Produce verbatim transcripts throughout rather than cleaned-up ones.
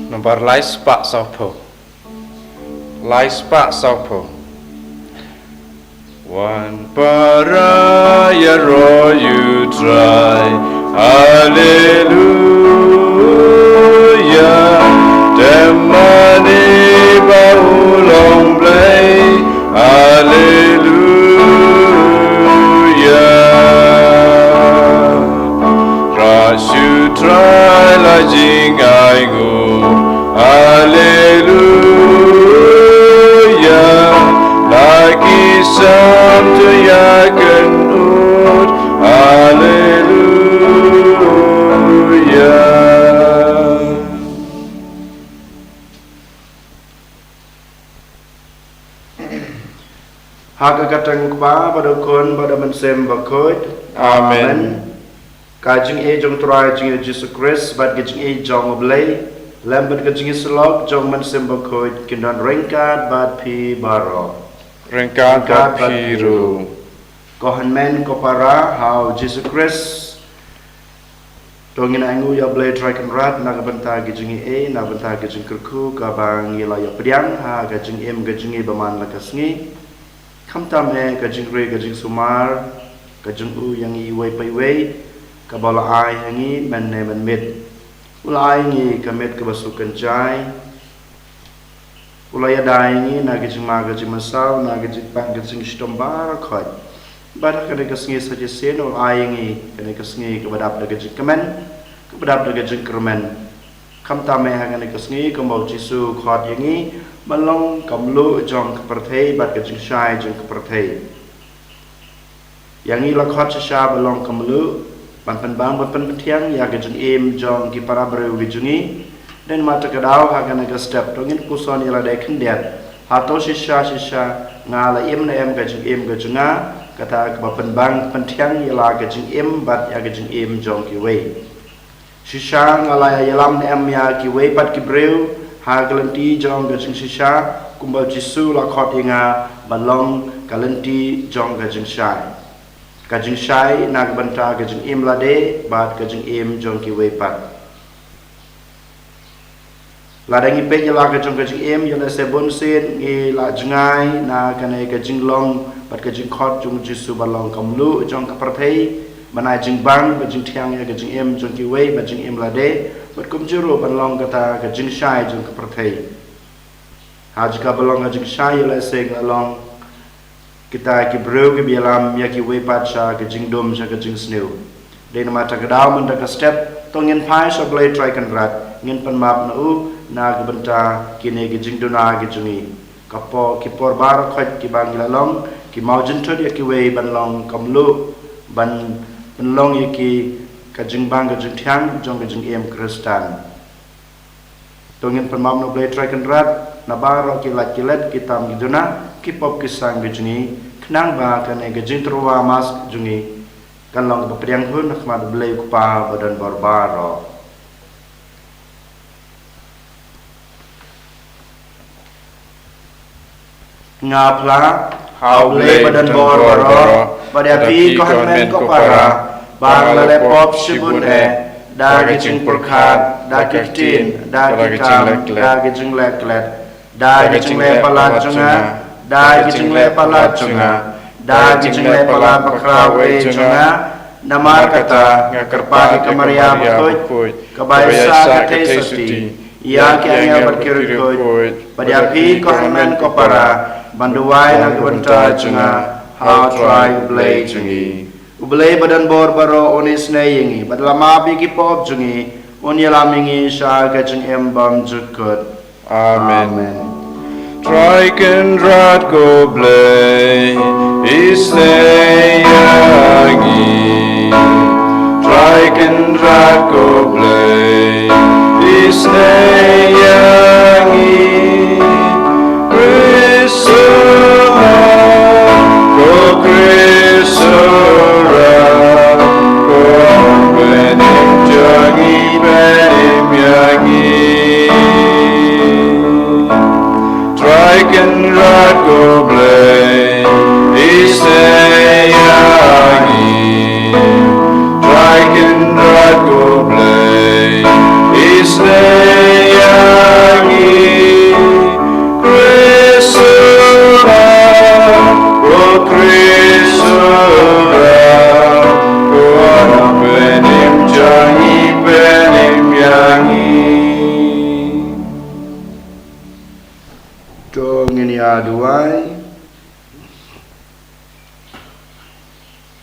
Nombar lai spah sawphew. Lai spah sawphew. Wan para ïaroh ïa u Trai. Haleluya. Dem mane ba u long Blei. Haleluya. Rah sha u Trai la jingainguh. Haleluya. La ki sam to ïakynduh. Haleluya. Ha ka kyrteng u Kpa bad u Khun bad u Mynsiem Bakhuid. Amen. Amen. Ka jingïeit jong u Trai jong ngi Jisu Khrist bad ka jingïeit jong u Blei lem bad ka jingïasyllok jong u Mynsiem Bakhuid kin don ryngkat bad phi baroh. Ryngkat bad phi ruh. Ko hynmen ko para ha u Jisu Khrist. To ngin ainguh ïa u Blei Trai Kynrad na ka bynta ka jingïeit, na ka bynta ka jingkyrkhu kaba ngi la ïa pdiang ha ka jingim ka jong ngi ba man la ka sngi. Khamtam eh ka jingri ka jingsumar ka jong u ïa ngi iwei pa iwei, kaba u la ai ha ngi mynne mynmiet. U la ai ngi ka miet kaba suk kynjai. U la ïada ïa ngi na ka jingma ka jingmynsaw, na ka jingpang ka jingshitom baroh khoit. Bad ha kane ka sngi sa shisien u la ai ïa ngi kane ka sngi kaba dap da ka jingkmen, kaba dap da ka jingkyrmen. Khamtam eh ha kane ka sngi kumba u Jisu u khot ïa ngi ban long ka mluh jong ka pyrthei bad ka jingshai jong ka pyrthei. Ïa ngi la khot shisha ban long ka mluh, ban pynbang ban pynpthiang ïa ka jingim jong ki para briew ki jong ngi. Dei namar kata ka daw ha kane ka step to ngin puson ïa lade khyndiat. Hato shisha shisha nga la im ne em ka jingim ka jong nga, kata kaba pynbang pynpthiang ïa la ka jingim bad ïa ka jingim jong kiwei. Shisha nga la ïalam ne em ïa kiwei pat ki briew ha ka lynti jong ka jingshisha, kumba u Jisu u la khot ïa nga ban long ka lynti jong ka jingshai. Ka jingshai na ka bynta ka jingim lade bad ka jingim jong kiwei pat. Lada ngi peit ïa la ka jong ka jingim, ïoh lehse bunsien ngi la jngai na kane ka jinglong bad ka jingkhot jong u Jisu ban long ka mluh jong ka pyrthei, ban ai jingbang bad jingthiang ïa ka jingim jong kiwei bad jingim lade, bad kumjuh ruh ban long kata ka jingshai jong ka pyrthei. Ha jaka ba long ka jingshai ïoh lehse ngi la long kita ki briew kiba ïalam ïa kiwei pat sha ka jingdum sha ka jingsniew. Dei namar kata ka daw mynta ka step to ngin phai sha u Blei Trai Kynrad, ngin pan map na u na ka bynta kine ki jingduna ki jong ngi. Ka por, ki por baroh khoit kiba ngi la long ki mawjynthut ïa kiwei ban long ka mluh, ban pynlong ïa ki ka jingbang ka jingthiang jong ka jingim Khristan. To ngin pan map na u Blei Trai Kynrad na baroh ki lad ki let, ki tam ki duna, ki pop ki sang ki jong ngi, khnang ba kane ka jingtyrwa Mass jong ngi kan long kaba pdiang hun ha khmat u Blei u Kpa badonbor baroh. Nga phla ha u Blei badonbor baroh, bad ïa phi ko hynmen ko para, ba nga la leh pop shibun eh, da ki jingpyrkhat, da ki ktien, da ki kam, da ki jingleh klet, da ki jingleh palat jong nga, da ki jingleh palat jong nga, da ki jingleh palat bakhraw eh jong nga. Namar kata nga kyrpad ïa ka Maria bakhuid, kaba ïaisah ka theisotti, ïa ki angel bad ki riewkhuid, bad ïa phi ko hynmen ko para, ban duwai na ka bynta jong nga ha u Trai u Blei jong ngi. U Blei badonbor baroh un isynei ïa ngi bad la map ïa ki pop jong ngi, un ïalam ïa ngi sha ka jingim bymjukut. Amen. Amen. Trai Kynrad ko Blei, isynei ïa ngi. Trai Kynrad ko Blei, isynei ïa ngi. Khrist, ko Khrist, ko Nongpynim jong ngi, pynim ïa ngi. Trai Kynrad ko Blei, isynei ïa ngi. Trai Kynrad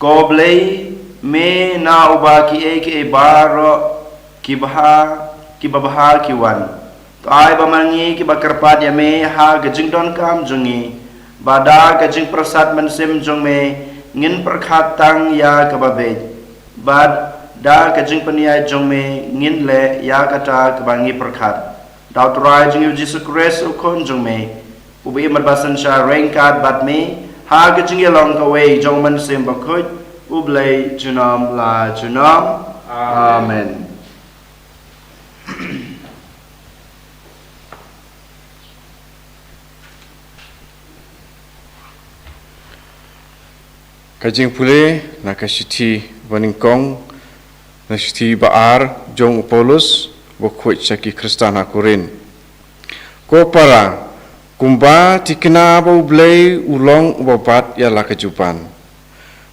Ko Blei, me na uba kiei kiei baroh ki bha, ki babha ki wan. To ai ba ma ngi kiba kyrpad ïa me ha ka jingdonkam jong ngi, ba da ka jingpyrsad mynsiem jong me ngin pyrkhat tang ïa kaba beit, bad da ka jingpynïaid jong me ngin leh ïa kata kaba ngi pyrkhat. Da U Trai jong ngi U Jisu Khrist U Khun jong me, uba im bad ba synshar ryngkat bad me ha ka jingïalong kawei jong U Mynsiem Bakhuid, U Blei junom la junom. Amen. Ka jingpule na ka shithi banyngkong, na shithi ba ar jong u Paulus bakhuid sha ki Khristan ha Korinth. Ko para, kumba thikna ba U Blei u long uba bat ïa la ka juban,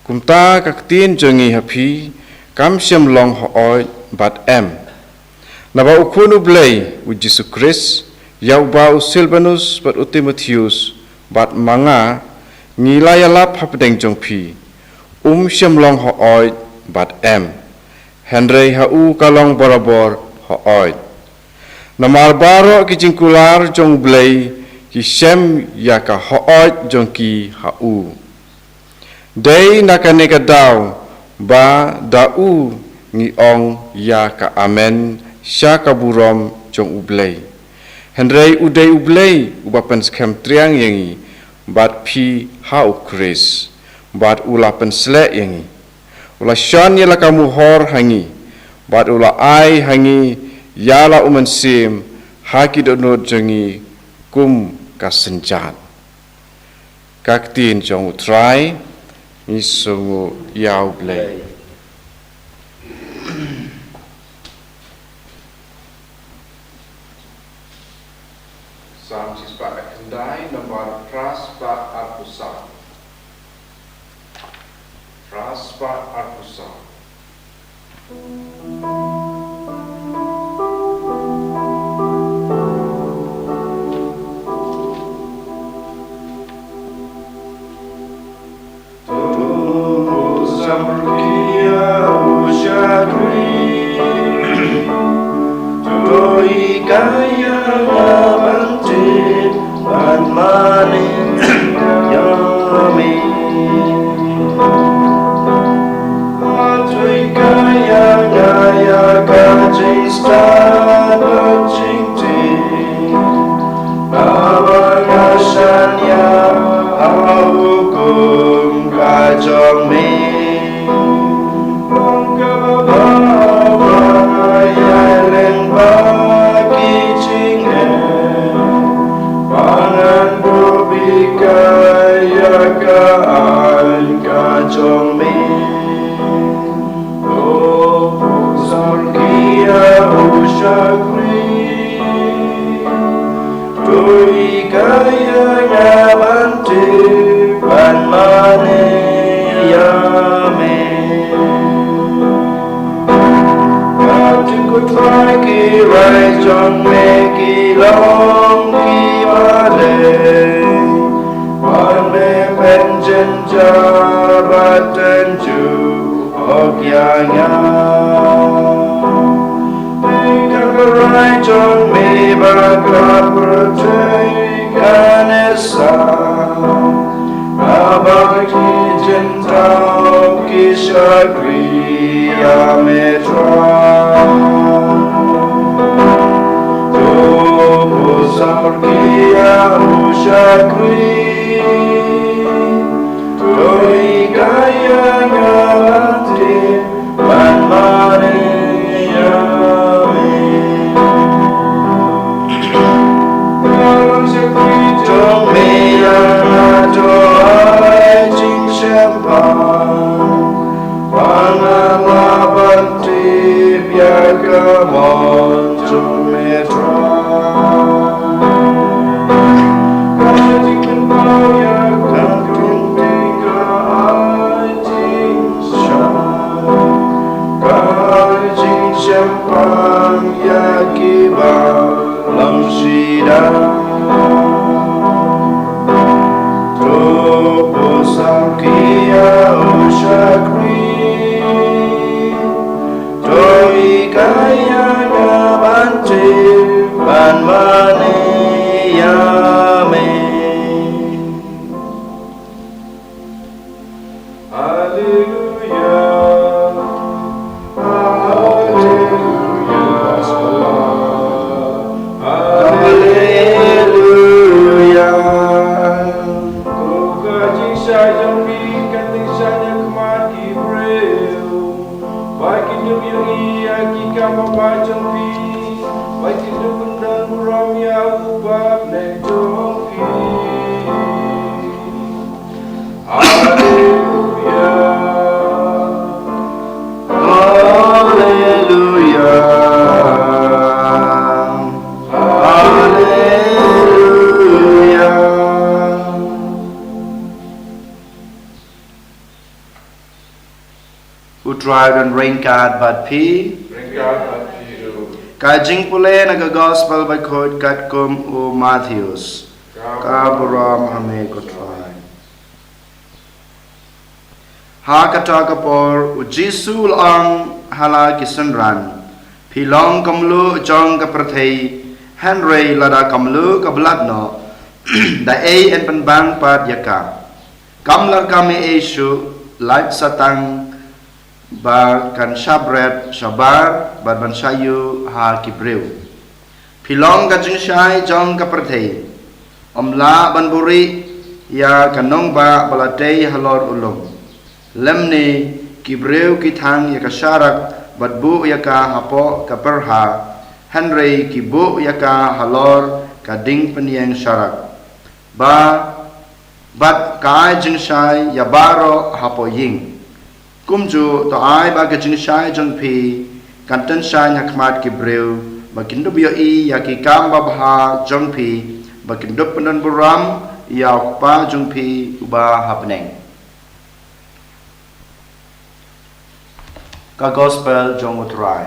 kumta ka ktien jong ngi ha phi kam shym long hooid bad em. Naba U Khun U Blei, U Jisu Khrist, ïa uba u Silbanus bad u Timotheus bad ma nga ngi la ïalap hapdeng jong phi, um shym long hooid bad em, hynrei ha u ka long barabor hooid. Namar baroh ki jingkular jong U Blei ki shem ïa ka hooid jong ki ha u. Dei na kane ka daw ba da u ngi ong ïa ka amen sha ka burom jong U Blei. Hynrei u dei U Blei uba pynskhem triang ïa ngi bad phi ha U Khrist, bad u la pynsleh ïa ngi. U la shon ïa la ka muhor ha ngi, bad u la ai ha ngi ïa la U Mynsiem ha ki dohnud jong ngi kum ka synjat. Ka ktien jong U Trai. Ngi sngewnguh ïa U Blei. Salm shispah khyndai, nombar phra spah arphew saw. Phra spah arphew saw. Haleluya. Haleluya. Haleluya. Ko ka jingshai jong phi kan dei shai ha khmat ki briew. Ba kin ïohi ïa ki kam babha jong phi. Ba kin pyndonkam burom ïa u Kpa bneng jong phi. Haleluya. Haleluya. Haleluya. U Trai un ryngkat bad phi. Ryngkat bad phi ruh. Ka jingpule na ka Gospel bakhuid katkum u Mathaios. Ka burom ha me ko Trai. Ha kata ka por u Jisu u la ong ha la ki synran, phi long ka mluh jong ka pyrthei, hynrei lada ka mluh ka blat noh, da ei yn pynbang pat ïa ka? Kam lah ka mih ei shuh, lait sa tang ba kan shah bret shabar bad ban shah ïuh ha ki briew. Phi long ka jingshai jong ka pyrthei. Ym lah ban buhrieh ïa ka nongbah ba la tei halor u lum. Lymne ki briew ki thang ïa ka sharak bad buh ïa ka hapoh ka pyrha, hynrei ki buh ïa ka halor ka dieng pynïeng sharak. Ba bad ka ai jingshai ïa baroh hapoh ïing. Kumjuh to ai ba ka jingshai jong phi kan tyngshaiñ ha khmat ki briew, ba kin dup ïohi ïa ki kam babha jong phi, ba kin dup pyndonburom ïa u Kpa jong phi uba ha bneng. Ka Gospel jong u Trai.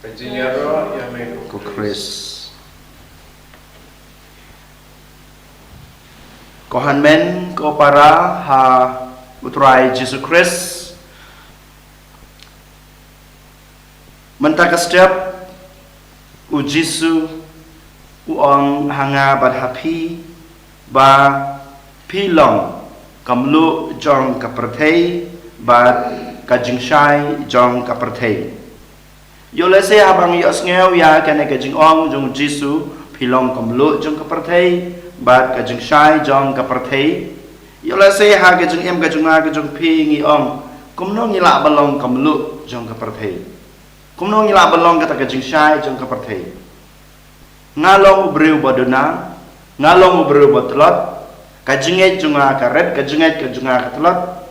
Ka jingïaroh ïa me ko Khrist. Ko hynmen ko para ha u Trai Jisu Khrist. Mynta ka step u Jisu u ong ha nga bad ha phi ba phi long ka mluh jong ka pyrthei bad ka jingshai jong ka pyrthei. Ïoh lehse haba ngi ïohsngew ïa kane ka jingong jong u Jisu, phi long ka mluh jong ka pyrthei bad ka jingshai jong ka pyrthei. Ïoh lehse ha ka jingim ka jong nga ka jong phi ngi ong, kumno ngi lah ban long ka mluh jong ka pyrthei? Kumno ngi lah ban long kata ka jingshai jong ka pyrthei? Nga long u briew ba duna, nga long u briew ba tlot, ka jingngeit jong nga ka rit, ka jingngeit ka jong nga ka tlot.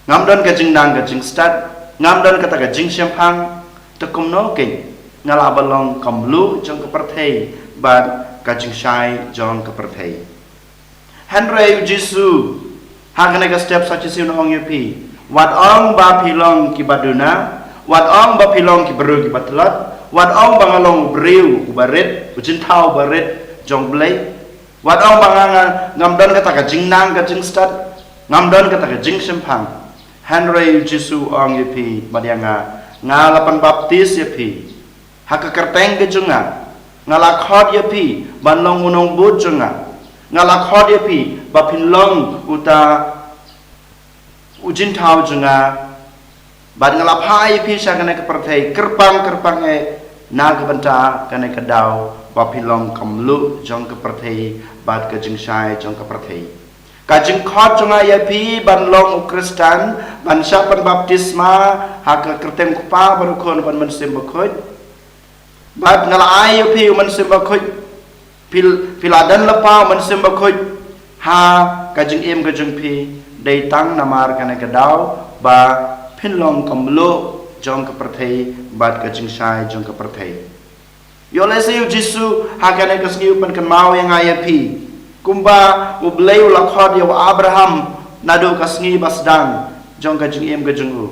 Ngam don ka jingnang ka jingstad, ngam don kata ka jingshemphang, te kumno keiñ nga lah ban long ka mluh jong ka pyrthei bad ka jingshai jong ka pyrthei? Hynrei u Jisu ha kane ka step sa shisien u ong ïa phi, wat ong ba phi long ki ba duna, wat ong ba phi long ki briew ki ba tlot, wat ong ba nga long u briew u ba rit, u jingthaw u ba rit jong Blei. Wat ong ba nga, nga ngam don kata ka jingnang ka jingstad, ngam don kata ka jingshemphang. Hynrei u Jisu u ong ïa phi bad ïa nga, nga la pynbaptis ïa phi ha ka kyrteng ka jong nga. Nga la khot ïa phi ban long u nongbud jong nga. Nga la khot ïa phi ba phin long uta u jingthaw jong nga. Bad nga la phah ïa phi sha kane ka pyrthei kyrpang kyrpang eh na ka bynta kane ka daw ba phi long ka mluh jong ka pyrthei bad ka jingshai jong ka pyrthei. Ka jingkhot jong nga ïa phi ban long u Khristan, ban shah pynbaptisma ha ka kyrteng u Kpa bad u Khun bad u Mynsiem Bakhuid. Bad nga la ai ïa phi u Mynsiem Bakhuid. Phi, phi la don lypa u Mynsiem Bakhuid ha ka jingim ka jong phi, dei tang namar kane ka daw ba phin long ka mluh jong ka pyrthei bad ka jingshai jong ka pyrthei. Ïoh lehse u Jisu ha kane ka sngi u pynkynmaw ïa nga ïa phi, kumba u Blei u la khot ïa u Abraham naduh ka sngi ba sdang jong ka jingim ka jong u.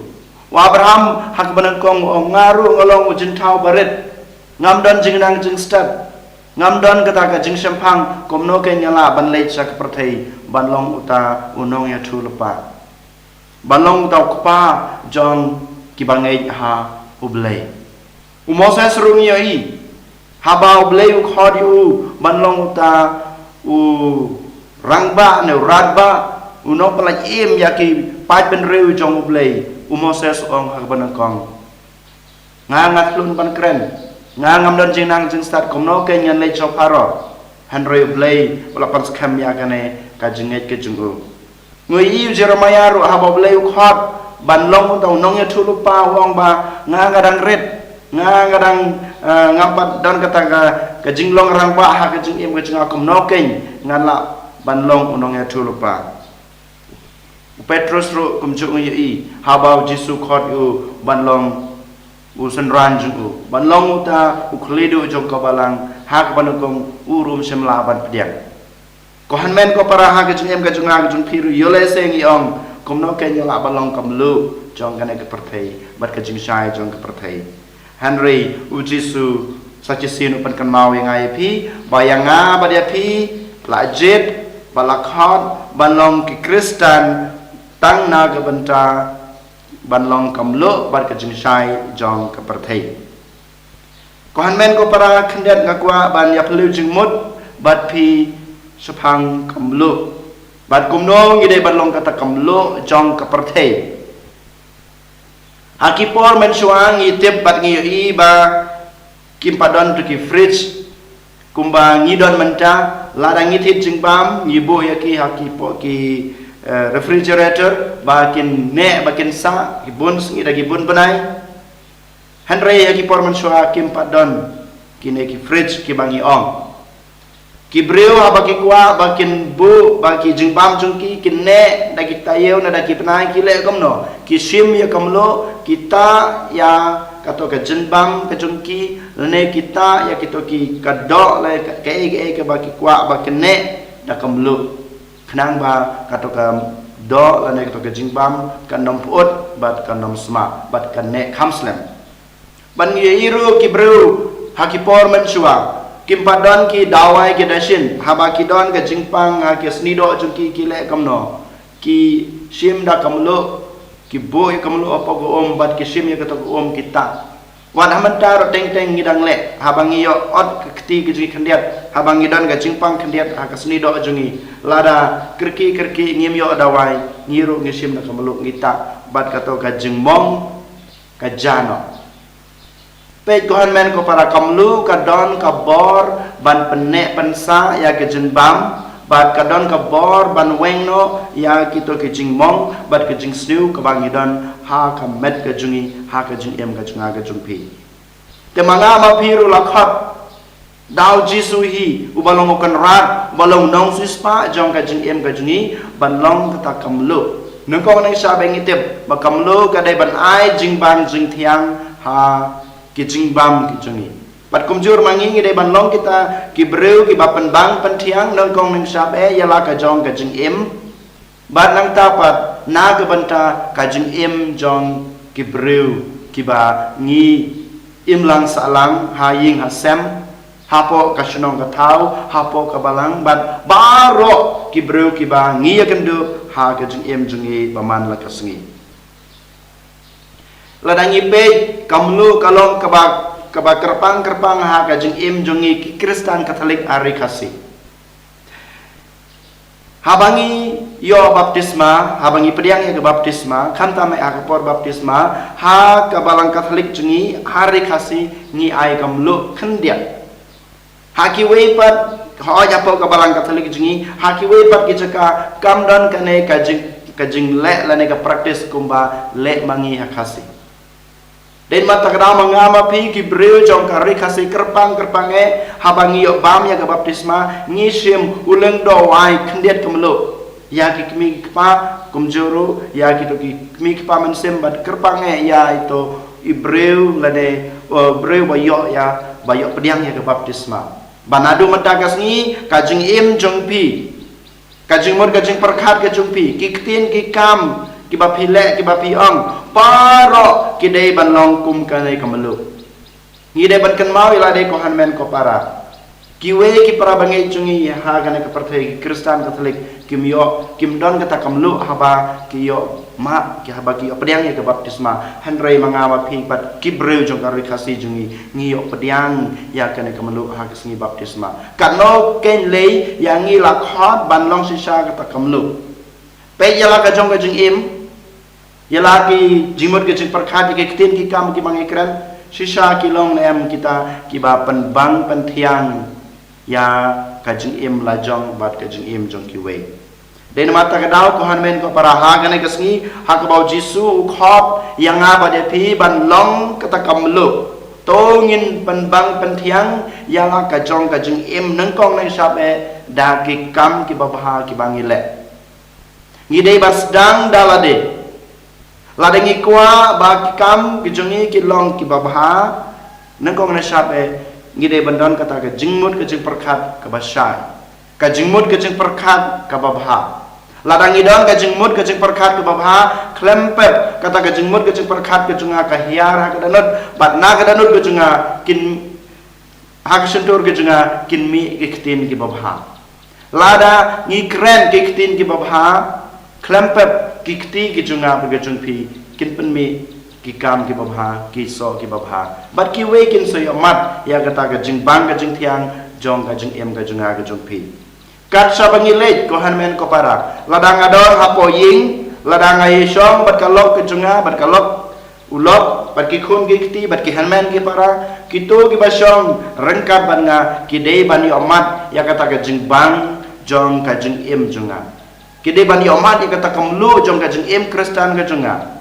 U Abraham ha kaba nyngkong u ong, nga ruh nga long u jingthaw ba rit. Ngam don jingnang jingstad. Ngam don kata ka jingshemphang, kumno keiñ nga lah ban leit sha ka pyrthei ban long uta u nongïathuhlypa, ban long uta u kpa jong ki ba ngeit ha u Blei. U Moses ruh ngi ïohi, haba u Blei u khot ïa u ban long uta u rangbah ne u radbah, u nongpynlait im ïa ki paidbynriew jong U Blei, u Moses u ong ha kaba nyngkong: Nga nga khlun ban kren, nga ngam don jingnang jingstad, kumno kein ngan leit sha u Pharaoh? Hynrei U Blei u la pynskhem ïa kane ka jingngeit ka jong u. Ngi ïohi u Jeremiah ruh, haba U Blei u khot ban long uta u nongïathuhlypa, u ong ba: Nga nga dang rit, nga nga dang, eh, ngam pat don kata ka, ka jinglong rangbah ha ka jingim ka jong nga, kumno kein ngan lah ban long u nongïathuhlypa? U Petrus ruh kumjuh ngi ïohi, haba U Jisu u khot ïa u ban long u synran jong u, ban long uta u khlieh duh jong ka balang, ha kaba nyngkong u ruh um shym lah ban pdiang. Ko hynmen ko para, ha ka jingim ka jong nga ka jong phi ruh, ïoh lehse ngi ong: Kumno kein nga lah ban long ka mluh jong kane ka pyrthei bad ka jingshai jong ka pyrthei? Hynrei U Jisu sa shisien u pynkynmaw ïa nga ïa phi ba ïa nga bad ïa phi la jied bad la khot ban long ki Khristan tang na ka bynta ban long ka mluh bad ka jingshai jong ka pyrthei. Ko hynmen ko para, khyndiat nga kwah ban ïa phylliew jingmut bad phi shaphang ka mluh, bad kumno ngi dei ban long kata ka mluh jong ka pyrthei. Ha ki por mynshuwa ngi tip bad ngi ïohi ba kim pat don tu ki fridge kumba ngi don mynta. Lada ngi thied jingbam, ngi buh ïa ki ha ki po-, ki, eh, refrigerator, ba kin neh, ba kin sah, ki bun sngi da ki bun bnai. Hynrei ha ki por mynshuwa kim pat don kine ki fridge kiba ngi ong. Ki briew haba ki kwah ba kin buh ba ki jingbam jong ki kin neh da ki taïew ne da ki bnai, ki leh kumno? Ki shim ïa ka mluh, ki tah ïa kato ka jingbam ka jong ki, lane ki tah ïa kito ki, ka doh, lane ka, kaei kaei kaba ki kwah ba kin neh da ka mluh, khnang ba kato ka doh lane kato ka jingbam kan ym pyut bad kan ym sma bad kan neh kham slem. Bad ngi ïohi ruh ki briew ha ki por mynshuwa kim pat don ki dawai ki dashin. Haba ki don ka jingpang ha ki snieh doh jong ki, ki leh kumno? Ki shim da ka mluh, ki buh ïa ka mluh hapoh ka um bad ki shim ïa kato ka um, ki tah. Wat ha mynta ruh teng teng ngi dang leh, haba ngi ïoh ot ka kti ka jong ngi khyndiat, haba ngi don ka jingpang khyndiat ha ka snieh doh jong ngi, lada kyrkieh kyrkieh ngim ïoh dawai, ngi ruh ngi shim da ka mluh, ngi tah, bad kato ka jingmong ka jia noh. Peit ko hynmen ko para, ka mluh ka don ka bor ban pynneh pynsah ïa ka jingbam, bad ka don ka bor ban weng noh ïa kito ki jingmong bad ki jingsniew kaba ngi don ha ka met ka jong ngi, ha ka jingim ka jong nga ka jong phi. Te ma nga ma phi ruh la khot da U Jisu hi, uba long u Kynrad, uba long u nongsiewspah jong ka jingim ka jong ngi, ban long kata ka mluh. Nyngkong nyngshap ngi tip ba ka mluh ka dei ban ai jingbam jingthiang ha ki jingbam ki jong ngi. Bad kumjuh ma ngi, ngi dei ban long kita ki briew kiba pynbang pynthiang, nyngkong nyngshap ïa la ka jong ka jingim. Bad nangta pat na ka bynta ka jingim jong ki briew kiba ngi im lang sah lang ha ïing ha sem, hapoh ka shnong ka thaw, hapoh ka balang, bad baroh ki briew kiba ngi ïakynduh ha ka jingim jong ngi ba man la ka sngi. Lada ngi peit, ka mluh ka long kaba, kaba kyrpang kyrpang ha ka jingim jong ngi ki Khristan Katholik ha ri Khasi. Haba ngi ïoh baptisma, haba ngi pdiang ïa ka baptisma, khamtam eh ha ka por baptisma, ha ka balang Katholik jong ngi ha ri Khasi, ngi ai ka mluh khyndiat. Ha kiwei pat, hooid hapoh ka balang Katholik jong ngi, ha kiwei pat ki jaka kam don kane ka jing, ka jingleh lane ka practice kumba leh ma ngi ha Khasi. Dei ma kata ka daw ma nga ma phi ki briew jong ka ri Khasi kyrpang kyrpang eh, haba ngi ïoh bam ïa ka baptisma, ngi shim u lyngdoh wai khyndiat ka mluh ïa ki kmie ki kpa, kumjuh ruh ïa kito ki kmie ki kpa mynsiem, bad kyrpang eh ïa ito i briew lane, eh, briew ba ïoh ïa, ba ïoh pdiang ïa ka baptisma. Ba naduh mynta ka sngi ka jingim jong phi, ka jingmut ka jingpyrkhat ka jong phi, ki ktien ki kam kiba phi leh kiba phi ong, baroh ki dei ban long kum kane ka mluh. Ngi dei ban kynmaw ïa lade ko hynmen ko para. Kiwei ki para bangeit jong ngi ha kane ka pyrthei, ki Khristan Katholik, kim ïoh, kim don kata ka mluh haba ki ïoh mad, ki haba ki ïoh pdiang ïa ka baptisma. Hynrei ma nga ma phi bad ki briew jong ka ri Khasi jong ngi, ngi ïoh pdiang ïa kane ka mluh ha ka sngi baptisma. Katno kein lei ïa ngi la khot ban long shisha kata ka mluh. Peit ïa la ka jong ka jingim, ïa la ki jingmut ka jingpyrkhat, ïa ki ktien ki kam kiba ngi kren, shisha ki long ne em kita kiba pynbang pynthiang ïa ka jingim la jong bad ka jingim jong kiwei. Dei namar kata ka daw, ko hynmen ko para, ha kane ka sngi, ha kaba u Jisu u khot ïa nga bad ïa phi ban long kata ka mluh, to ngin pynbang pynthiang ïa la ka jong ka jingim, nyngkong nyngshap eh da ki kam kiba bha kiba ngi leh. Ngi dei ban sdang da lade. Lada ngi kwah ba ki kam ki jong ngi ki long kiba bha, nyngkong nyngshap eh ngi dei ban don kata ka jingmut ka jingpyrkhat kaba shai, ka jingmut ka jingpyrkhat kaba bha. Lada ngi don ka jingmut ka jingpyrkhat kaba bha, khlem pep kata ka jingmut ka jingpyrkhat ka jong nga ka hiar ha ka dohnud, bad na ka dohnud ka jong nga kin, ha ka shyntur ka jong nga kin mih ki ktien kiba bha. Lada ngi kren ki ktien kiba bha, khlem pep ki kti ki jong nga bad ka jong phi kin pynmih ki kam kiba bha, ki soh kiba bha. Bad kiwei kin sa ïohmad ïa kata ka jingbang ka jingthiang jong ka jingim ka jong nga ka jong phi. Kat shaba ngi leit, ko hynmen ko para, lada nga don hapoh ïing, lada nga ïashong bad ka lok ka jong nga, bad ka lok u lok, bad ki khun ki kti, bad ki hynmen ki para, kito kiba shong ryngkat bad nga, ki dei ban ïohmad ïa kata ka jingbang jong ka jingim jong nga. Ki dei ban ïohmad ïa kata ka mluh jong ka jingim Khristan ka jong nga.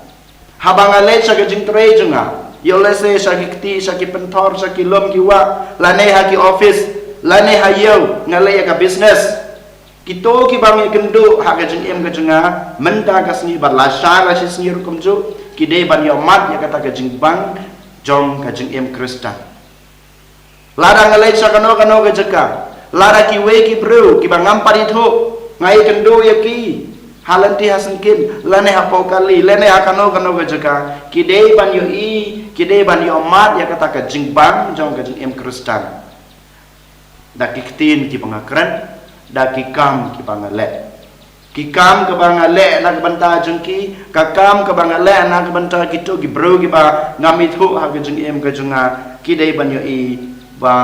Haba nga leit sha ka jingtrei jong nga, ïoh lehse sha ki kti, sha ki pynthor, sha ki lum ki wah, lane ha ki office, lane ha ïew, nga leit ïa ka business. Kito kiba ngi kynduh ha ka jingim ka jong nga mynta ka sngi bad lashai la shi sngi ruh kumjuh, ki dei ban ïohmad ïa kata ka jingbang jong ka jingim Khristan. Lada nga leit sha kano kano ka jaka, lada kiwei ki briew kiba ngam pat ithuh nga ïakynduh ïa ki ha lynti ha syngkien, lane hapoh kali, lane ha kano kano ka jaka, ki dei ban ïohi, ki dei ban ïohmad ïa kata ka jingbang jong ka jingim Khristan da ki ktien kiba nga kren, da ki kam kiba nga leh. Ki kam kiba nga leh na ka bynta jong ki, ka kam kaba nga leh na ka bynta kito ki briew kiba ngam ithuh ha ka jingim ka jong nga, ki dei ban ïohi ba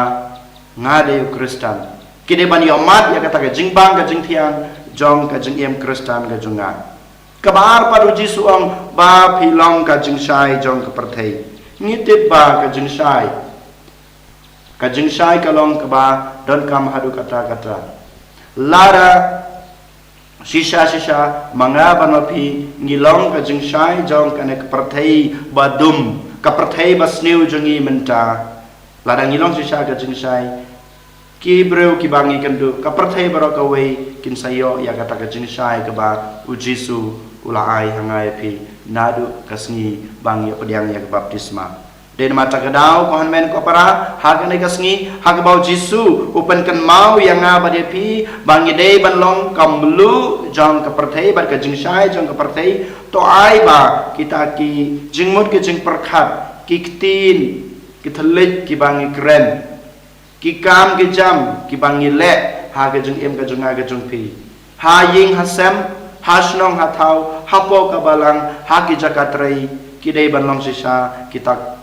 nga dei u Khristan. Ki dei ban ïohmad ïa kata ka jingbang ka jingthiang jong ka jingim Khristan ka jong nga. Kaba ar pat, u Jisu u ong ba phi long ka jingshai jong ka pyrthei. Ngi tip ba ka jingshai, ka jingshai ka long kaba donkam haduh katta katta. Lada shisha shisha ma nga bad ma phi ngi long ka jingshai jong kane ka pyrthei ba dum, ka pyrthei ba sniew jong ngi mynta. Lada ngi long shisha ka jingshai, ki briew kiba ngi kynduh, ka pyrthei baroh kawei kin sa ïoh ïa kata ka jingshai kaba u Jisu u la ai ha nga ïa phi naduh ka sngi ba ngi ïoh pdiang ïa ka baptisma. Dei namar kata ka daw, ko hynmen ko para, ha kane ka sngi ha kaba u Jisu u pynkynmaw ïa nga bad ïa phi ba ngi dei ban long ka mluh jong ka pyrthei bad ka jingshai jong ka pyrthei, to ai ba kita ki jingmut ki jingpyrkhat, ki ktien ki thylliej kiba ngi kren, ki kam ki jam kiba ngi leh ha ka jingim ka jong nga ka jong phi, ha ïing ha sem, ha shnong ha thaw, hapoh ka balang, ha ki jaka trei, ki dei ban long shisha kita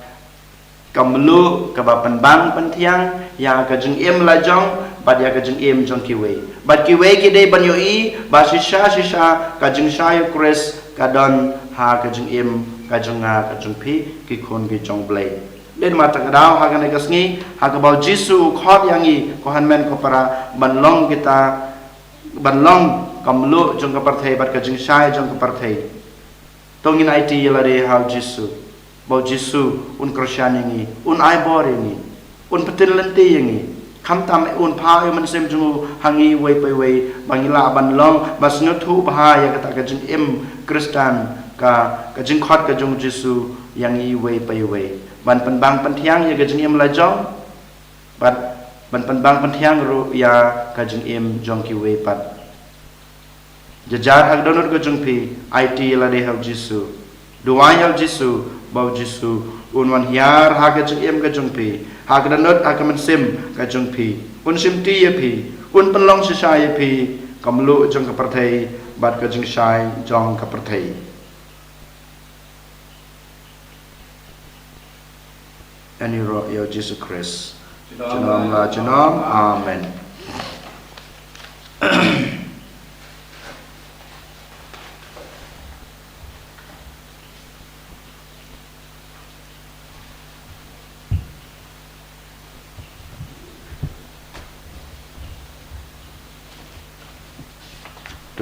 ka mluh kaba pynbang pynthiang ïa ka jingim la jong bad ïa ka jingim jong kiwei. Bad kiwei ki dei ban ïohi ba shisha shisha ka jingshai u Khrist ka don ha ka jingim ka jong nga ka jong phi, ki khun ki jong U Blei. Dei namar kata ka daw, ha kane ka sngi ha kaba u Jisu u khot ïa ngi, ko hynmen ko para, ban long kita, ban long ka mluh jong ka pyrthei bad ka jingshai jong ka pyrthei, to ngin aiti ïa lade ha u Jisu, ba u Jisu un kyrshan ïa ngi, un ai bor ïa ngi, un pyntip lynti ïa ngi. Khamtam un phah ïa u Mynsiem jong u ha ngi iwei pa iwei ba ngi lah ban long ba sngewthuh bha ïa kata ka jingim Khristan, ka, ka jingkhot ka jong u Jisu ïa ngi iwei pa iwei, ban pynbang pynthiang ïa ka jingim la jong bad ban pynbang pynthiang ruh ïa ka jingim jong kiwei pat. Jynjar ha ka dohnud ka jong phi, aiti ïa lade ha u Jisu. Duwai ïa u Jisu ba u Jisu un wan hiar ha ka jingim ka jong phi, ha ka dohnud ha ka mynsiem ka jong phi. Un shimti ïa phi, un pynlong shisha ïa phi ka mluh jong ka pyrthei bad ka jingshai jong ka pyrthei. Ïaroh ïa u Jisu Khrist. Junom la junom. Amen.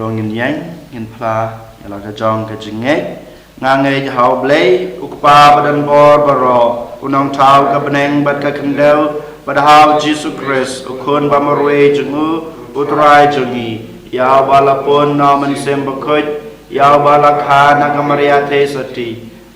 Ngin ïeng, ngin phla ïa la ka jong ka jingngeit. Nga ngeit ha U Blei, U Kpa badonbor baroh, U Nongthaw ka bneng bad ka khyndew, bad ha U Jisu Khrist, U Khun bamarwei jong U, U Trai jong ngi, ïa uba la pun na U Mynsiem Bakhuid, ïa uba la kha na ka Maria Theisotti,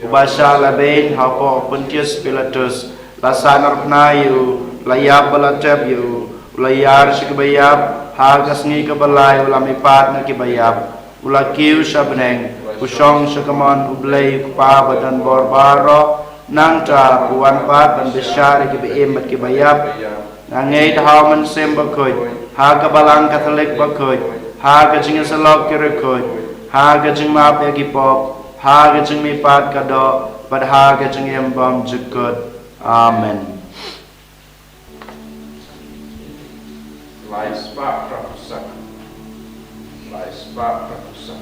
uba shah lehbeiñ hapoh Pontius Pilatus, la sahnarphna ïa u, la ïap bad la tep ïa u, u la ïar sha kiba ïap, ha ka sngi kaba lai u la mihpat na kiba ïap, u la kiew sha bneng, u shong sha kamon U Blei U Kpa badonbor baroh, nangta u wan pat ban bishar ïa kiba im bad kiba ïap. Nga ngeit ha U Mynsiem Bakhuid, ha ka Balang Katholik bakhuid, ha ka jingïasyllok ki riewkhuid, ha ka jingmap ïa ki pop, ha ka jingmihpat ka doh, bad ha ka jingim bymjukut. Amen. Lai spah phra phew san. Lai spah phra phew san.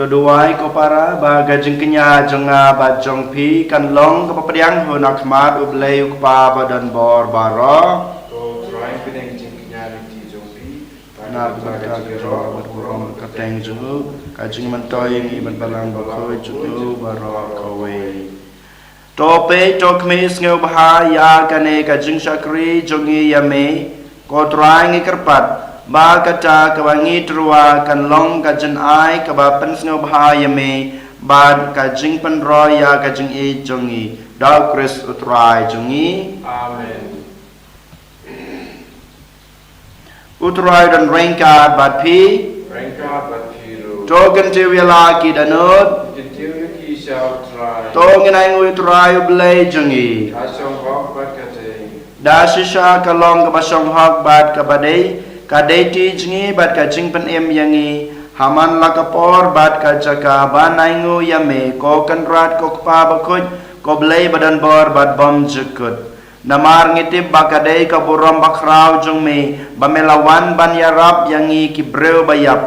To duwai ko para ba ka jingkñia jong nga bad jong phi kan long kaba pdiang ha khmat U Blei U Kpa badonbor baroh. Ko Trai, pdiang jingkñia na ka bynta ka jingïaroh bad ka burom kyrteng jong u, ka jingmyntoi ïa ngi bad Balang Bakhuid jong u baroh kawei. To peit, to khmih sngewbha ïa kane ka jingshakri jong ngi ïa me, ko Trai, ngi kyrpad ba kata kaba ngi tyrwa kan long ka jingai kaba pynsngewbha ïa me bad ka jingpynroi ïa ka jingïeit jong ngi, da U Khrist U Trai jong ngi. Amen. U Trai un ryngkat bad phi. Ryngkat bad phi ruh. To kyntiew ïa la ki dohnud. Kyntiew ïa ki sha U Trai. To ngin ainguh ïa U Trai U Blei jong ngi. Ka shong hok bad ka dei. Da shisha ka long kaba shong hok bad kaba dei, ka dei ti jong ngi bad ka jingpynim ïa ngi ha man la ka por bad ka jaka ban ainguh ïa me, ko Kynrad, ko Kpa Bakhuid, ko Blei badonbor bad bymjukut. Namar ngi tip ba ka dei ka burom bakhraw jong me ba me la wan ban ïarap ïa ngi ki briew ba ïap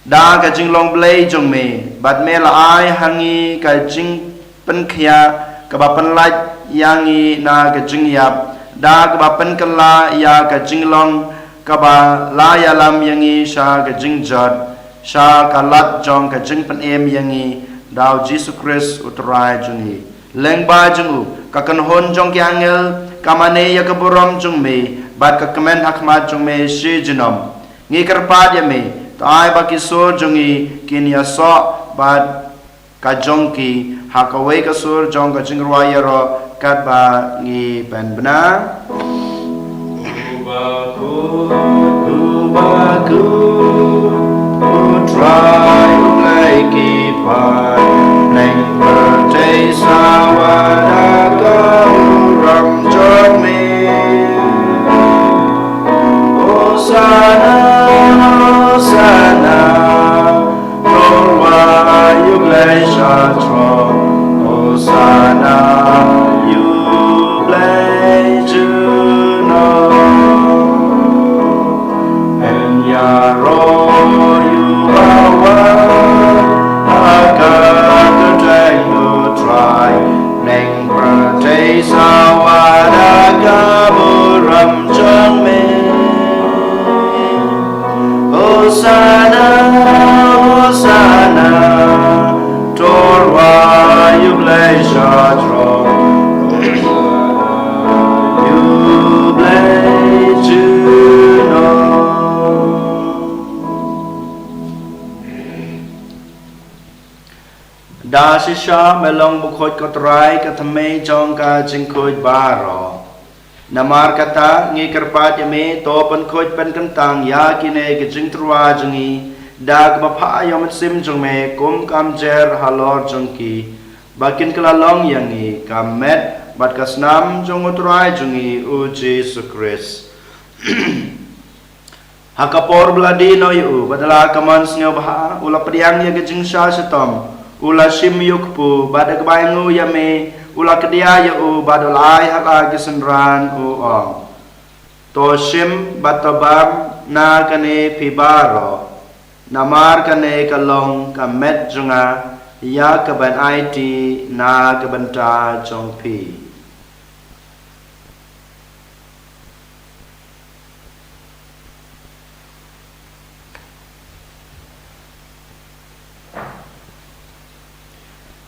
da ka jinglong Blei jong me, bad me la ai ha ngi ka jingpynkhiah kaba pynlait ïa ngi na ka jingïap, da kaba pynkylla ïa ka jinglong kaba la ïalam ïa ngi sha ka jingjot, sha ka lad jong ka jingpynim ïa ngi, da U Jisu Khrist U Trai jong ngi. Lyngba jong u, ka kynhun jong ki angel ka mane ïa ka burom jong me, bad ka kmen ha khmat jong me shi junom. Ngi kyrpad ïa me, to ai ba ki sur jong ngi kin ïasoh bad ka jong ki ha kawei ka sur jong ka jingrwai ïaroh, katba ngi pynbna. U Bakhuid, U Trai U Blei ki paid, bneng pyrthei sawa da ka burom jong me. Hosana, Hosana, Tyrwa ïa U Blei sha throne, Hosana ïa U Blei junom. Da shisha me long bakhuid ko Trai, ka thymmei jong ka jingkhuid baroh. Namar kata ngi kyrpad ïa me, to pynkhuid pynkyntang ïa kine ki jingtyrwa jong ngi da kaba phah ïa u Mynsiem jong me kum ka mjer halor jong ki, ba kin kylla long ïa ngi ka met bad ka snam jong u Trai jong ngi u Jisu Khrist. Ha ka por ba la die noh ïa u, bad la ka mon sngewbha, u la pdiang ïa ka jingshah shitom, u la shim ïa u kpu, bad da kaba ainguh ïa me, u la kdiah ïa u, bad u la ai ha la ki synran, u ong: To shim bad to bam na kane phi baroh, namar kane ka long ka met jong nga, ïa kaban aiti na ka bynta jong phi.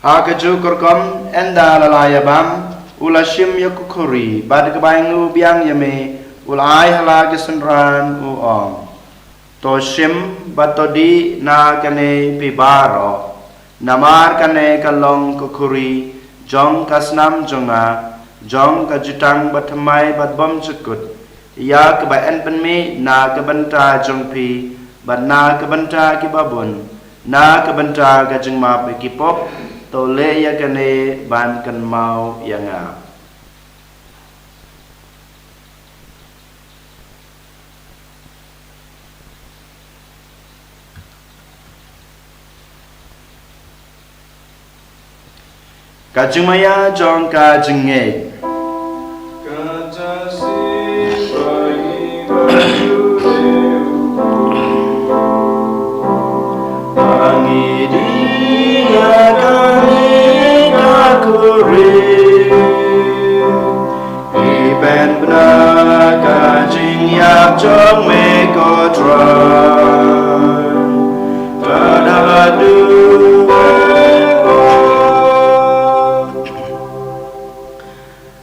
Ha kajuh ka rukom, ynda la la ïa bam, u la shim ïa ka khuri, bad da kaba ainguh biang ïa me, u la ai ha la ki synran, u ong: To shim bad to dih na kane phi baroh, namar kane ka long ka khuri jong ka snam jong nga, jong ka jutang bathymmai bad bymjukut, ïa kaba yn pynmih na ka bynta jong phi, bad na ka bynta ki babun, na ka bynta ka jingmap ïa ki pop. To leh ïa kane ban kynmaw ïa nga. Ka jingmaïa jong ka jingngeit. Ka jingsipai ba ju dei u, ba ngi dih ïa kane ka khuri. Pynbna ka jingïap jong me ko Trai, tad haduh.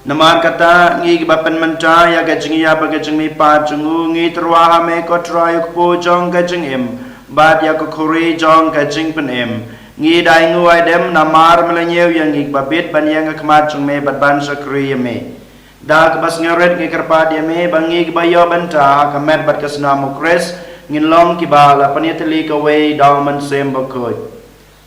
Namar kata ngi kiba pynmynta ïa ka jingïap bad ka jingmihpat jong u, ngi tyrwa ha me ko Trai, u kpu jong ka jingim, bad ïa ka khuri jong ka jingpynim. Ngi da ainguh aidem namar me la ñiew ïa ngi kiba bit ban ïeng ha khmat jong me bad ban shakri ïa me. Da kaba sngewrit ngi kyrpad ïa me ba ngi kiba ïoh bynta ha ka met bad ka snam u Khrist, ngin long kiba la pynïatylli kawei da u Mynsiem Bakhuid.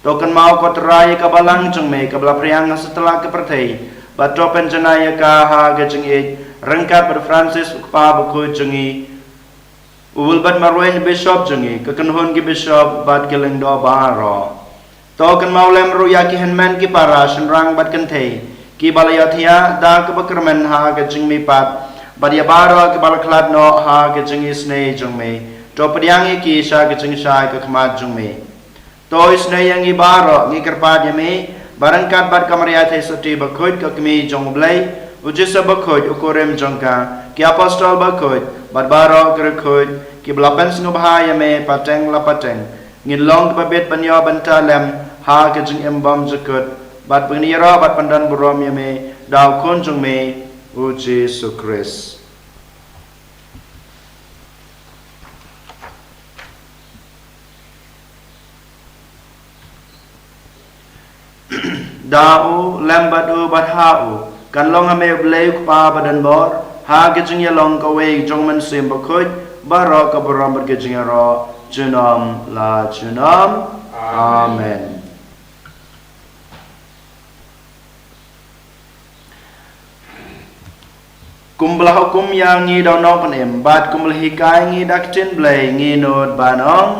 To kynmaw ko Trai ïa ka balang jong me kaba la phriang ha satlak ka pyrthei, bad to pynjanai ïa ka ha ka jingïeit, ryngkat bad u Francis u Kpa Bakhuid jong ngi, u Wilbert Marwein u Bishop jong ngi, ka kynhun ki bishop bad ki lyngdoh baroh. To kynmaw lem ruh ïa ki hynmen ki para, shynrang bad kynthei, kiba la ïohthiah da kaba kyrmen ha ka jingmihpat, bad ïa baroh kiba la khlad noh ha ka jingisynei jong me. To pdiang ïa ki sha ka jingshai ha khmat jong me. To isynei ïa ngi baroh, ngi kyrpad ïa me, ba ryngkat bad ka Maria Theisotti Bakhuid, ka Kmie jong u Blei, u Joseph Bakhuid, u kurim jong ka, ki apostol bakhuid, bad baroh ki riewkhuid kiba la pynsngewbha ïa me pateng la pateng, ngin long kiba bit ban ïoh bynta lem ha ka jingim bymjukut, bad ban ïaroh bad pyndonburom ïa me da u Khun jong me, u Jisu Khrist. Da u, lem bad u, bad ha u, kan long ha me u Blei u Kpa badonbor, ha ka jingïalong kawei jong u Mynsiem Bakhuid, baroh ka burom bad ka jingïaroh, junom la junom. Amen. Kumba la hukum ïa ngi da u Nongpynim, bad kumba la hikai ngi da ka ktien Blei, ngi nud ban ong: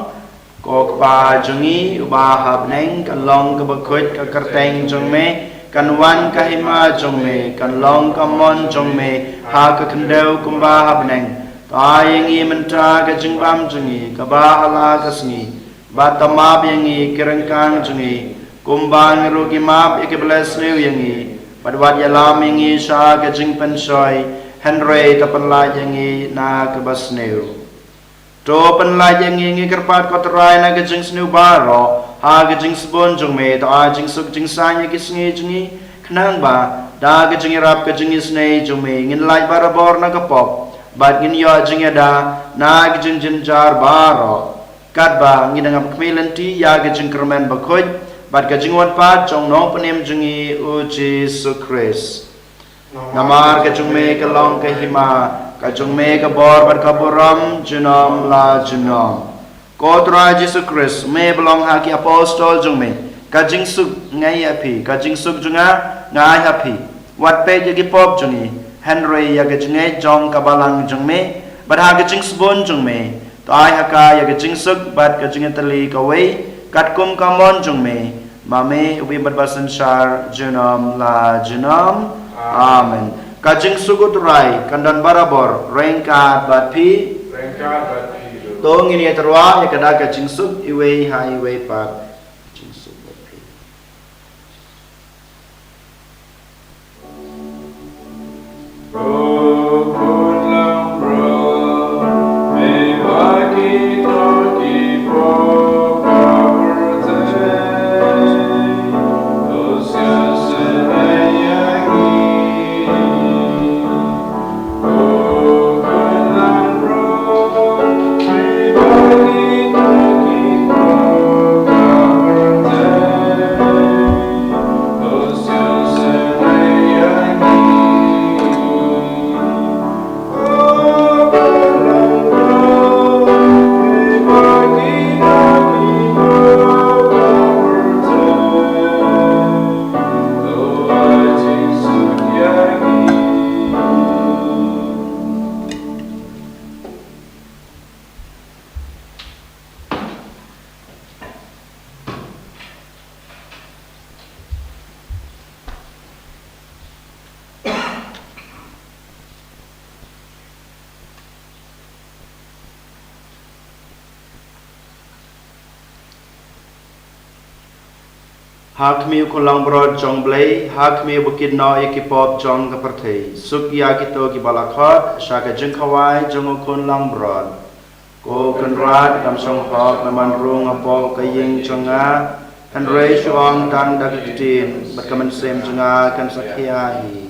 Ko Kpa jong ngi uba ha bneng, kan long kaba khuid ka kyrteng jong me, kan wan ka hima jong me, kan long ka mon jong me ha ka khyndew kumba ha bneng. To ai ïa ngi mynta ka jingbam jong ngi kaba ha la ka sngi, bad to map ïa ngi ki ryngkang jong ngi, kumba ngi ruh ngi map ïa kiba leh sniew ïa ngi, bad wat ïalam ïa ngi sha ka jingpynshoi, hynrei to pynlait ïa ngi na kaba sniew. To pynlait ïa ngi, ngi kyrpad ko Trai, na ka jingsniew baroh, ha ka jingsbun jong me, to ai jingsuk jingsaiñ ïa ki sngi jong ngi, khnang ba da ka jingïarap ka jingisynei jong me, ngin lait barabor na ka pop, bad ngin ïoh jingïada na ka jingjynjar baroh. Katba ngi dang ap khmih lynti ïa ka jingkyrmen bakhuid, bad ka jingwan pat jong u Nongpynim jong ngi u Jisu Khrist. Namar ka jong me ka long ka hima, ka jong me ka bor bad ka burom junom la junom. Ko Trai Jisu Khrist, me ba la ong ha ki apostol jong me, ka jingsuk nga ai ha phi, ka jingsuk jong nga nga ai ha phi. Wat peit ïa ki pop jong ngi, hynrei ïa ka jingngeit jong ka balang jong me, bad ha ka jingsbun jong me, to ai ha ka ïa ka jingsuk bad ka jingïatylli kawei, katkum ka mon jong me, ma me u im bad ba synshar junom la junom. Amen. Ka jingsuk u Trai kan don barabor ryngkat bad phi. Ryngkat bad phi ruh. To ngin ïa tyrwa ïa kane ka jingsuk iwei ha iwei pat. Jingsuk bad phi. Ha khmih u khun langbrot jong U Blei, ha khmih uba kit noh ïa ki pop jong ka pyrthei. Suk ïa kito kiba la khot sha ka jingkhawai jong u khun langbrot. Ko Kynrad, ngam shong hok me man rung hapoh ka ïing jong nga, hynrei shu ong tang da ka ktien bad ka mynsiem jong nga kan sa khia hi.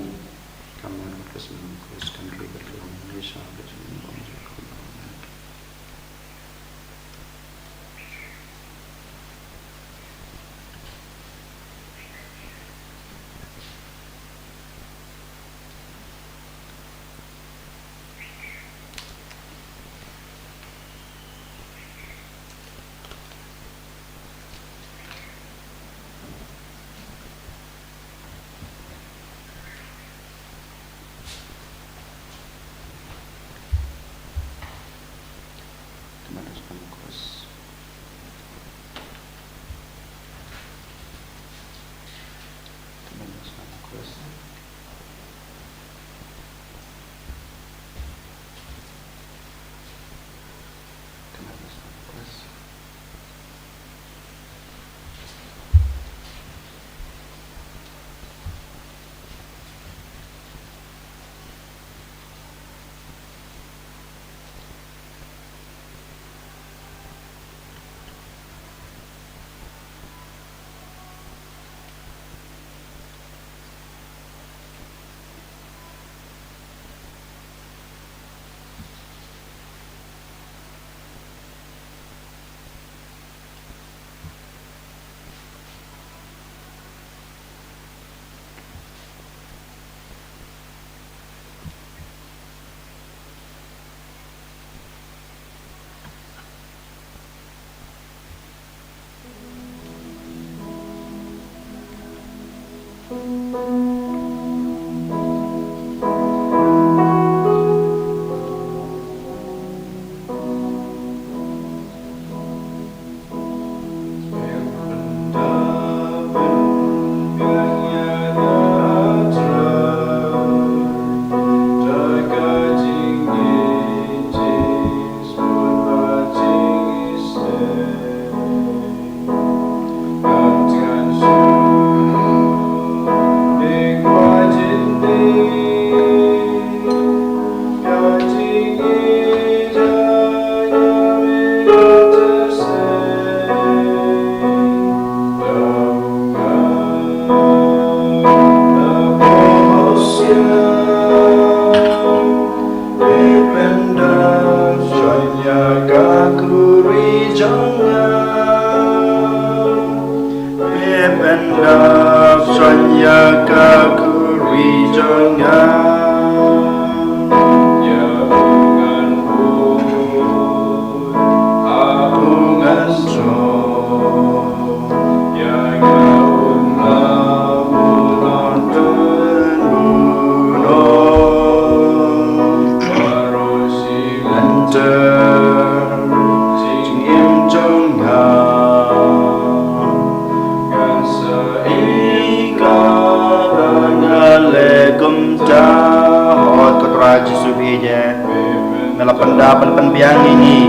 Da ban pynbiang ïa ngi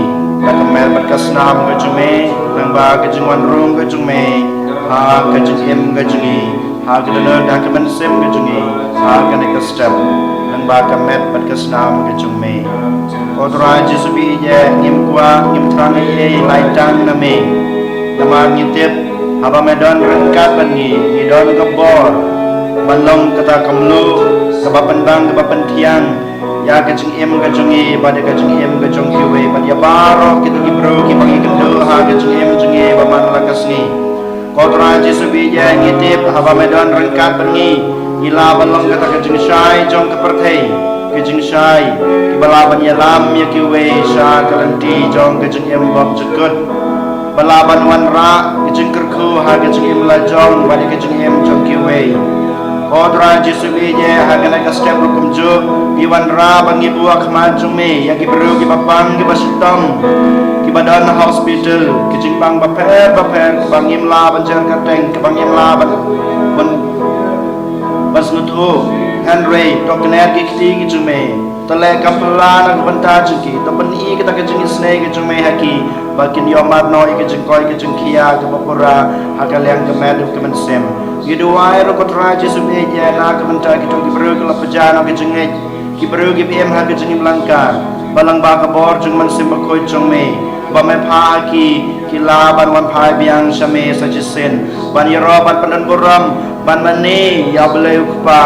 da ka met bad ka snam ka jong me, lyngba ka jingwan rung ka jong me ha ka jingim ka jong ngi, ha ka dohnud ha ka mynsiem ka jong ngi ha kane ka step, lyngba ka met bad ka snam ka jong me. Ko Trai Jisu ba ïeit, ngim kwah, ngim thrang ei ei lai tang na me. Namar ngi tip, haba me don ryngkat bad ngi, ngi don ka bor ban long kata ka mluh kaba pynbang, kaba pynthiang ïa ka jingim ka jong ngi bad ïa ka jingim ka jong kiwei, bad ïa baroh kita ki briew kiba ngi kynduh ha ka jingim jong ngi ba man la ka sngi. Ko Trai Jisu ba ïeit, ngi tip haba me don ryngkat bad ngi, ngi lah ban long kata ka jingshai jong ka pyrthei, ka jingshai kiba lah ban ïalam ïa kiwei sha ka lynti jong ka jingim bymjukut, ba lah ban wanrah ka jingkyrkhu ha ka jingim la jong bad ïa ka jingim jong kiwei. Ko Trai Jisu ba ïeit, ha kane ka step ruh kumjuh, ngi wanrah ba ngi buh ha khmat jong me ïa ki briew kiba pang, kiba shitom, kiba don ha hospital, ki jingpang bapher bapher, kiba ngim lah ban jer kyrteng, kiba ngim lah ban, ban, ban sngewthuh. Hynrei to kner ki kti ki jong me, to leh kam phylla na ka bynta jong ki, to pyni kata ka jingisynei ka jong me ha ki, ba kin ïohmad noh ïa ka jingkoit ka jingkhiah kaba pura ha ka liang ka met bad ka mynsiem. Ngi duwai ruh ko Trai Jisu ba ïeit, na ka bynta kito ki briew ki la pynjah noh ka jingngeit, ki briew kiba im ha ka jingim lyngkar, ba lyngba ka bor jong U Mynsiem Bakhuid jong me, ba me phah ha ki, ki lah ban wan phai biang sha me sa shisien, ban ïaroh, ban pyndon burom, ban mane ïa U Blei U Kpa,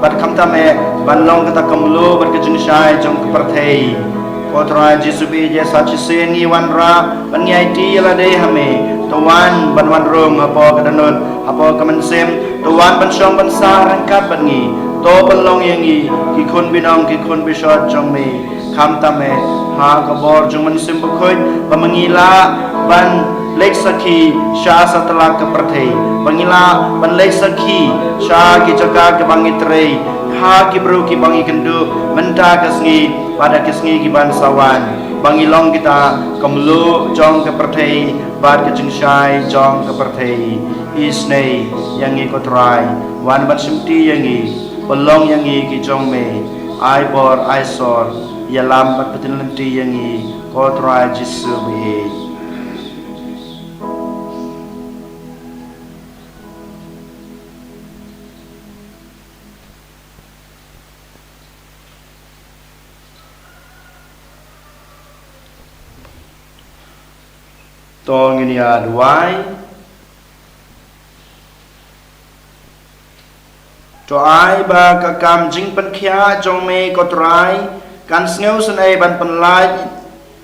bad khamtam eh ban long kata ka mluh bad ka jingshai jong ka pyrthei. Ko Trai Jisu ba ïeit, sa shisien ngi wanrah ban ngi aiti ïa lade ha me. To wan ban wan rung hapoh ka dohnud, hapoh ka mynsiem. To wan ban shong ban sah ryngkat bad ngi. To pynlong ïa ngi ki khun binong, ki khun bishot jong me. Khamtam eh ha ka bor jong U Mynsiem Bakhuid, ba ma ngi lah ban leit sakhi sha satlak ka pyrthei, ba ngi lah ban leit sakhi sha ki jaka kiba ngi trei, ha ki briew kiba ngi kynduh mynta ka sngi bad ha ki sngi ki ban sa wan, ba ngi long kita ka mluh jong ka pyrthei bad ka jingshai jong ka pyrthei. Isynei ïa ngi ko Trai, wan ban shimti ïa ngi, pynlong ïa ngi ki jong me. Ai bor, ai sor, ïalam bad pynlynti ïa ngi ko Trai Jisu ba ïeit. To ngin ïa duwai. To ai ba ka kam jingpynkhiah jong me ko Trai kan sngewsynei ban pynlait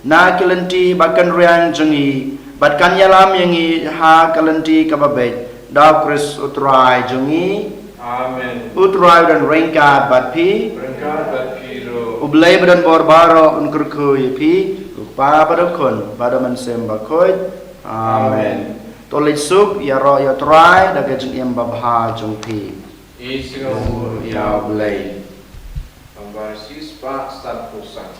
na ki lynti ba kynriang jong ngi, bad kan ïalam ïa ngi ha ka lynti kaba beit. Da U Khrist U Trai jong ngi. Amen. U Trai u don ryngkat bad phi. Ryngkat bad phi ruh. U Blei ba don bor baroh un kyrkhu ïa phi, U Kpa bad U Khun bad U Mynsiem Bakhuid. Amen. Amen. To leit suk, ïaroh ïa U Trai da ka jingim babha jong phi. Isngew ïa U Blei. Nambar shispah sanphew san.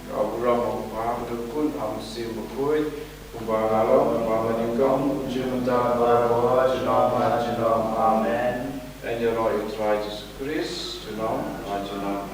Ka burom ha U Kpa bad U Khun bad U Mynsiem Bakhuid, kumba la long, kumba la nyngkong, kumjuh mynta, baroh junom ha junom. Amen. Ngin ïaroh ïa U Trai Jisu Khrist, junom ha junom.